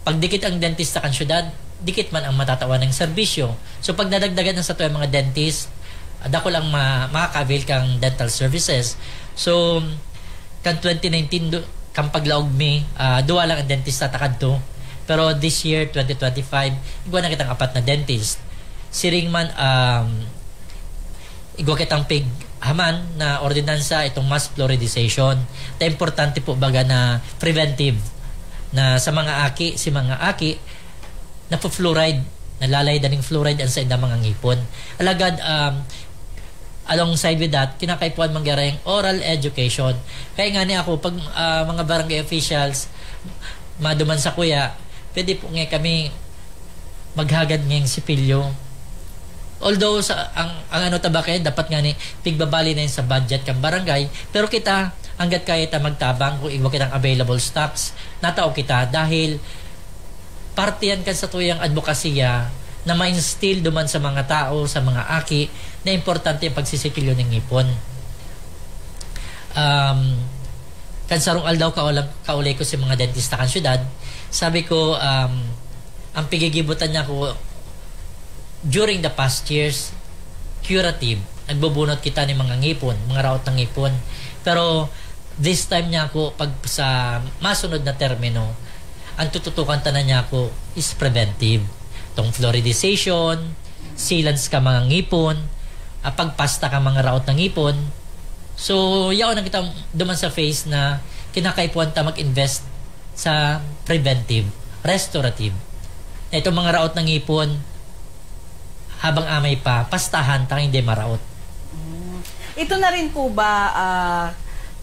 pagdikit ang dentista kan syudad, dikit man ang matatawan ng serbisyo. So, pag nadagdagan ang satuya mga dentist, ah, dakul ang ma- makaka-avail kang dental services. So, kan twenty nineteen, du- kan paglaog mi, ah, duwa lang ang dentista ta kadto. Pero this year, twenty twenty-five, igwa na kitang apat na dentist. Siring man, um, igwa kitang pighaman na ordinansa itong mass fluoridization. Ta importante po baga na preventive na sa mga aki, si mga aki, napo-fluoride, nalalay daning fluoride ang sa indang mga ngipon. Alagad, um, alongside with that, kinakaipuhan mangyari ang oral education. Kaya nga ni ako, pag ah, mga barangay officials, maduman sa kuya, pwede po nga kami maghagad ngayong sipilyo. Although sa ang, ang ano ta ba kaya, dapat nga ni pigbabali na yun sa budget kang barangay, pero kita, hanggat kaya ta magtabang kung igwa kitang available stocks, natao kita dahil parte yan kan satuyang adbokasya na ma-instill duman sa mga tao, sa mga aki, na importante ang pagsisipilyo ng ngipon. Um, kan sarong aldaw, kaulay ko sa mga dentista kan syudad, sabi ko, um, ang pigigibutan niya ko during the past years, curative. Nagbubunot kita ni mga ngipon, mga raot ng ngipon. Pero this time niya ako, pag sa masunod na termino, ang tututukan tanan niya ako is preventive. Itong fluoridization, sealants ka mga ngipon, ah, pagpasta ka mga raot ng ngipon. So, yaon na kita duman sa phase na kinakaipuhan ta mag-invest sa preventive, restorative. Na itong mga raot ng ngipon, habang amay pa, pastahan ta hindi maraot. Ito na rin po ba, ah,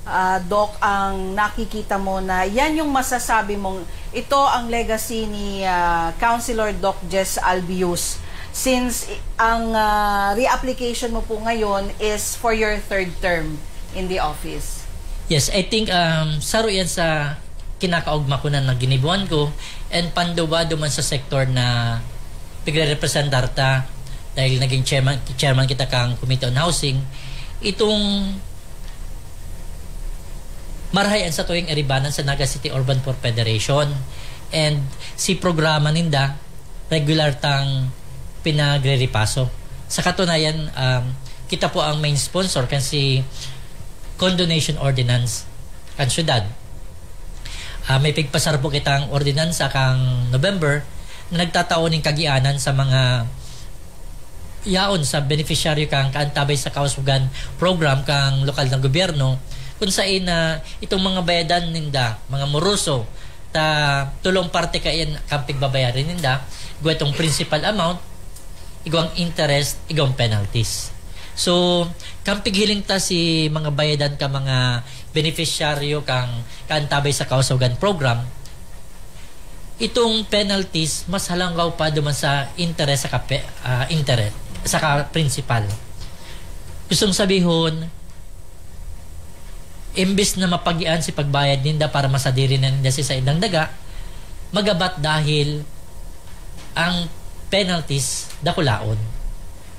ah, Doc, ang nakikita mo na yan yung masasabi mong ito ang legacy ni ah, Councilor Doc Jess Albius? Since i- ang ah, reapplication mo po ngayon is for your third term in the office. Yes, I think um, saro yan sa kinakaugma ko na naginibuan ko and panduwa duman sa sektor na pigre-representar ta dahil naging chairman, chairman kita kang Committee on Housing. Itong marahay ang satuyang iribanan sa Naga City Urban Poor Federation and si programa ninda regular tang pinagre-repaso. Sa katunayan, um, kita po ang main sponsor kan si Condonation Ordinance kan syudad. Ah, may pigpasar po kitang ordinansa kang November na nagtatao ning kagianan sa mga yaon sa beneficiaryo kan kaantabay sa kausugan program kan lokal na gobyerno, kun sain na itong mga bayadan ninda, mga moroso, ta tulong parte kayan kan pigbabayarin ninda, igwa itong principal amount, igwang interest, igwang penalties. So, kan pighiling ta si mga bayadan kan mga beneficiaryo kan kaantabay sa kausugan program, itong penalties mas halanggaw pa duman sa interest sa kape, ah, interest, saka principal. Gustong sabihon, imbis na mapagian si pagbayad ninda para masadiri na ninda si saindang daga, magabat dahil ang penalties dakulaon.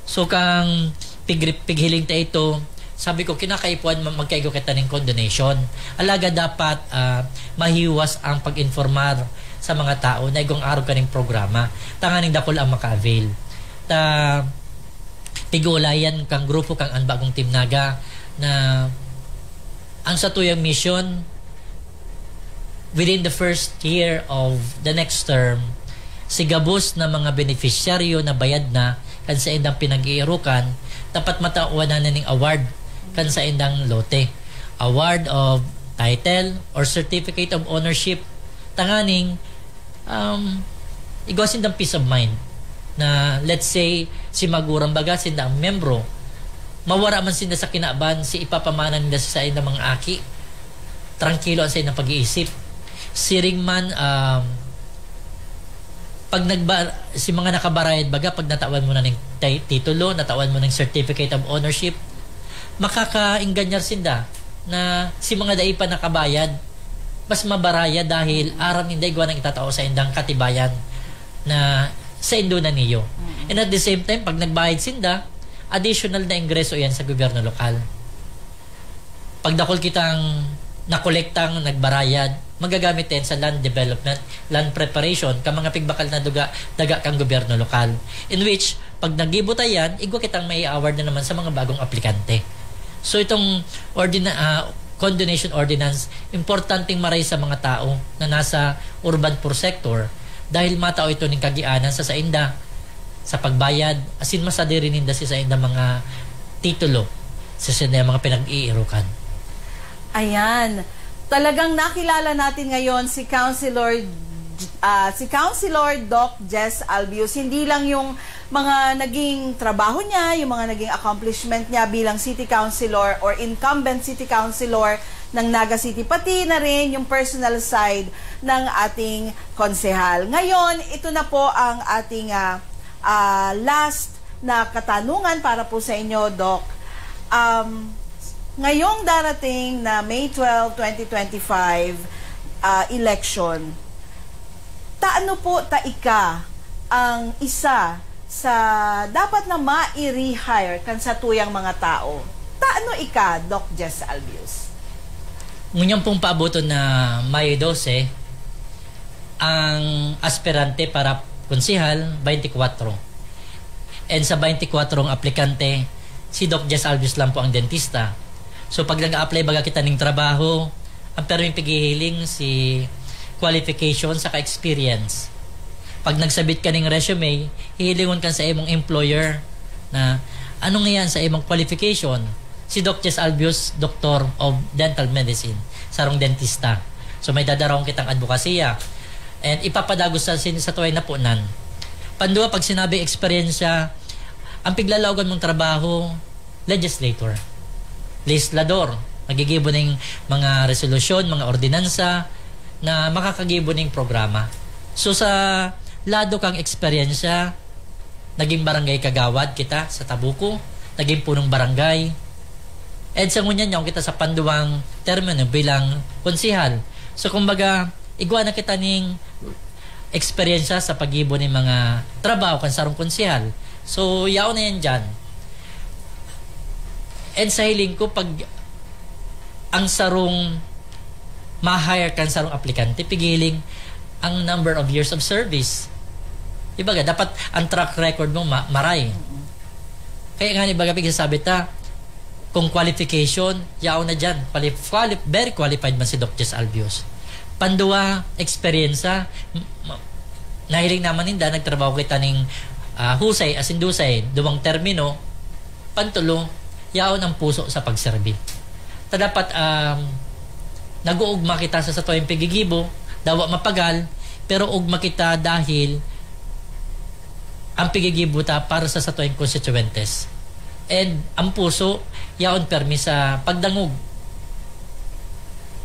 So, kang pigri-, pighiling ta ito, sabi ko, kinakaipuhan ma-, magkaigo kita ning condonation. Alaga dapat, ah, mahiwas ang pag-informar sa mga tao na igong arog kaning programa. Tanganing dakul ang maka-avail. Ta, pigulayan kang grupo kang An Bagong Team Naga na ang satuyang mission, within the first year of the next term, si gabos na mga beneficiaryo na bayad na kan saindang pinag-iirukan, dapat matawan na ning award kan saindang lote. Award of title or certificate of ownership. Tanganing, um, igwa sindang peace of mind na, let's say, si Magurang baga, sinda ang membro, mawara man sinda sa kinaban, si ipapamana ninda sa saindang mga aki, trangkilo ang saindang pag-iisip. Siring man, um, pag nagba-, si mga nakabarayad baga, pag natawan mo na ning ti-, titulo, natawan mo ning certificate of ownership, makakaingganyar sinda na si mga dai pa nakabayad, mas mabaraya dahil aram ninda igwa nang itatao sa indang katibayan na sa indo na niyo. Mm. And at the same time, pag nagbayad sinda, additional na ingreso yan sa gobyerno lokal. Pag dakul kitang nakolektang nagbarayad, magagamit yan sa land development, land preparation, ka mga pigbakal na duga, daga kang gobyerno lokal. In which, pag nagibo ta yan, igwa kitang may award na naman sa mga bagong aplikante. So itong ordina-, ah, condonation ordinance, importanteng maray sa mga tao na nasa urban poor sector dahil matao ito ning kagianan sa sainda, sa pagbayad, asin masadiri ninda si sainda mga titulo sa sainda mga pinag-iirukan. Ayan. Talagang nakilala natin ngayon si Councilor, ah, si Councilor Doc Jess Albius. Hindi lang yung mga naging trabaho niya, yung mga naging accomplishment niya bilang city councilor or incumbent city councilor ng Naga City, pati na rin yung personal side ng ating konsehal. Ngayon, ito na po ang ating, ah, ah, last na katanungan para po sa inyo, Doc. Um, ngayong darating na May twelve, twenty twenty-five, ah, election, taano po ta ika ang isa sa dapat na mai-rehire kan satuyang mga tao? Taano ika, Doc Jess Albius? Ngunyan pong paaboton na Mayo dose, ang aspirante para konsehal, twenty-four. And sa twenty-four ang aplikante, si Doc Jess Albius lang po ang dentista. So, pag nag-a-apply baga kita ning trabaho, ang perming pighihiling si qualification saka experience. Pag nagsabit ka ning resume, hihilingon kan sa imong employer na, "Ano nga yan sa imong qualification?" Si Doc Jess Albius, Doctor of Dental Medicine, sarong dentista. So, may dadarawon kitang adbokasiya. And ipapadagos sa sin-, sa tuway na punan. Pandua, pag sinabi eksperyensya, ang piglalaogan mong trabaho, legislator, legislador, nagigibo ning mga resolusyon, mga ordinansa na makakagibo ning programa. So, sa lado kang eksperyensya, naging barangay kagawad kita sa Tabuco, naging punong barangay. And sa ngunyan, yaon kita sa panduwang termino bilang konsehal. So, kumbaga, igwa na kita ning eksperyensya sa paggibo ning mga trabaho kan sarong konsehal. So, yaon na yan dyan. And sa hiling ko, pag ang sarong ma-hire kan sarong aplikante, pighiling ang number of years of service. Ibaga, dapat ang track record mo ma-, maray. Kaya nga, ibaga, pigsasabi ta, kung qualification, yaon na dyan. Quali-, quali-, very qualified man si Doc Jess Albius. Panduwa, eksperyensya. M-, ma-, nahiling naman ninda, nagtrabaho kita ning ah, husay asin dusay, duwang termino, pantulo, yaon ang puso sa pagserbi. Ta dapat, um, nag-uugma kita sa satuyang pigigibo, dawa mapagal, pero ugma kita dahil ang pigigibo ta para sa satuyang konstituyentes. And ang puso, yaon permi sa pagdangog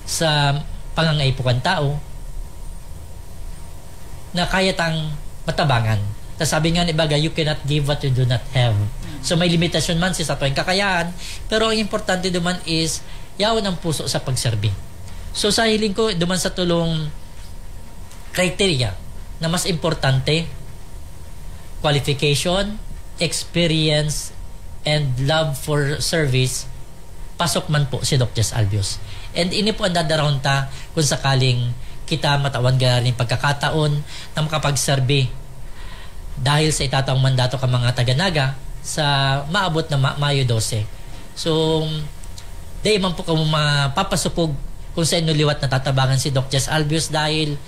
sa pangangaipo kan tao, na kaya tang matabangan. Ta sabi nga ni baga, "You cannot give what you do not have." So, may limitasyon man si satuyang kakayahan, pero ang importante duman is yaon ang puso sa pagserbi. So, sa hiling ko, duman sa tulong criteria na mas importante, qualification, experience, and love for service, pasok man po si Doc Jess Albius. And ini po ang dadarahon ta kung sakaling kita matawan gani ning pagkakataon na makapagserbi dahil sa itataong mandato kan mga taga-Naga sa maabot na Ma-, Mayo dose. So, dai man po kamo mapapasupog kung saen liwat natatabangan si Doc Jess Albius dahil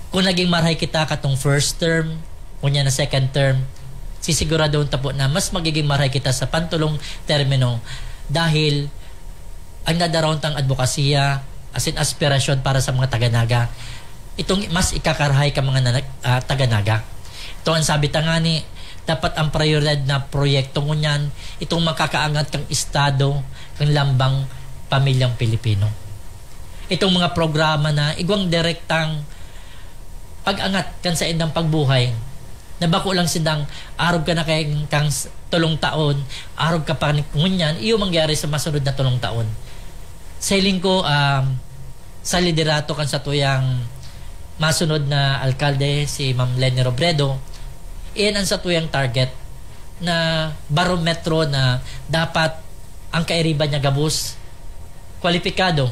kung naging marahay kita katong first term, ngunyan na second term, sisiguradohon ta po na mas magiging marahay kita sa pantulong termino dahil ang dadarahon tang adbokasiya asin aspirasyon para sa mga taga-Naga, itong mas ikakarahay ka mga nana-, ah, taga-Naga. Ito ang sabi ta ngani, dapat ang prioridad na proyekto ngunyan, itong makakaangat kang estado, kang lambang pamilyang Pilipino. Itong mga programa na igwang direktang pag-angat kan saindang pagbuhay, na bako lang sindang arog ka na kay kang s-, tulong taon, arog ka pa ni-, ngunyan, iyo mangyari sa masunod na tulong taon. Sa hiling ko, um, sa liderato kan satuyang masunod na alkalde, si Ma'am Leni Robredo, iyan ang satuyang target na barometro na dapat ang kairiba niya gabos kwalipikado,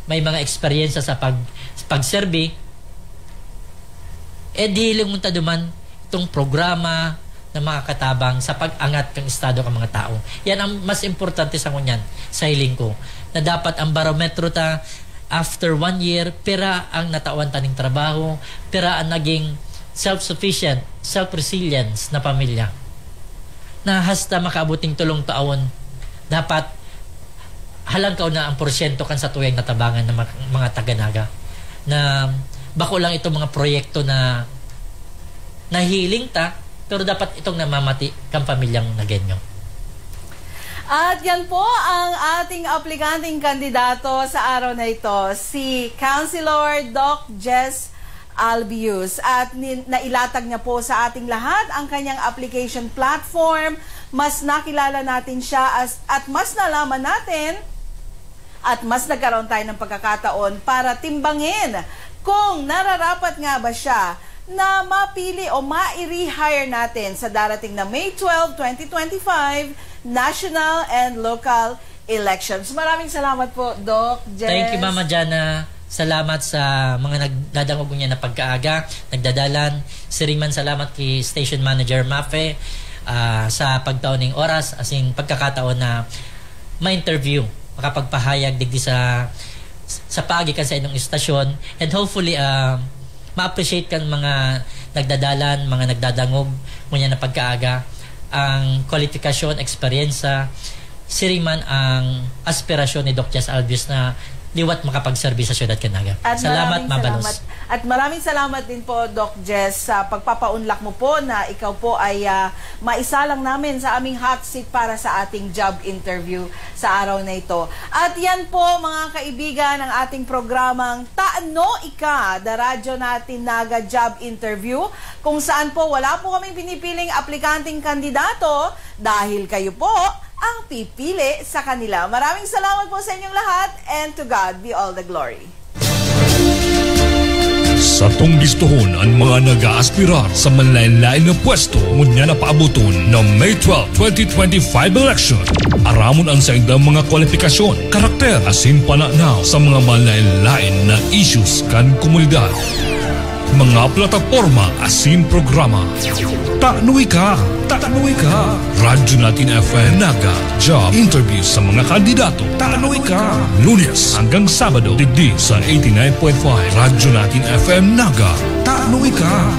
may mga eksperyensya sa pag-, pagserbi, eh, di lingon ta duman itong programa na makakatabang sa pag-angat kan estado kan mga tao. Yan ang mas importante sa ngunyan, sa hiling ko, na dapat ang barometro ta, after one year, pira ang natawan ta ning trabaho, pira ang naging self-sufficient, self-resilience na pamilya. Na hasta makaabot ning tulong taon, dapat halangkaw na ang porsyento kan satuyang natabangan na mga, mga taga-Naga. Na bako lang itong mga proyekto na nahiling ta, pero dapat itong namamati kan pamilyang Nagueño. At yan po ang ating aplikanteng kandidato sa araw na ito, si Councilor Doc Jess Albius. At ni-, nailatag niya po sa ating lahat ang kanyang application platform. Mas nakilala natin siya as-, at mas nalaman natin at mas nagkaroon tayo ng pagkakataon para timbangin kung nararapat nga ba siya na mapili o mai-rehire natin sa darating na May twelve, twenty twenty-five, national and local elections. Maraming salamat po, Doc Jess. Thank you, Mama Jana. Salamat sa mga nagdadangog niya na pagkaaga, nagdadalan. Siring man salamat ki Station Manager Mafe, ah, sa pagtao ning oras, asin pagkakataon na ma-interview, makapagpahayag digdi sa, sa paagi kan sa inyong istasyon. And hopefully, ah, ma-appreciate kan mga nagdadalan, mga nagdadangog, ngunyan na pagkaaga, ang kwalifikasyon, eksperyensya, siring man ang aspirasyon ni Doc Jess Albius na liwat makapagserbi sa syudad kan Naga. At Salamat, maraming mabalos. salamat. At maraming salamat din po, Doc Jess, sa pagpapaunlak mo po na ikaw po ay, ah, maisalang namin sa aming hot seat para sa ating job interview sa araw na ito. At yan po, mga kaibigan, ang ating programang Tano Ika, The Radyo Natin Naga Job Interview, kung saan po wala po kaming pinipiling aplikanteng kandidato dahil kayo po ang pipili sa kanila. Maraming salamat po sa inyong lahat, and to God be all the glory. Satong bistohon an mga nag-aaspirar sa manlaen-laen na pwesto ngunyan na paaboton na May twelve, twenty twenty-five election. Aramon an saindang mga kwalipikasyon, karakter, asin pananaw sa mga manlaen-laen na issues kan komunidad. Mga plataporma asin programa. Tano Ika! Tano Ika! Radyo Natin F M Naga Job Interview sa mga kandidato. Tano Ika! Lunes hanggang Sabado, digdi sa eighty-nine point five Radyo Natin F M Naga. Tano Ika!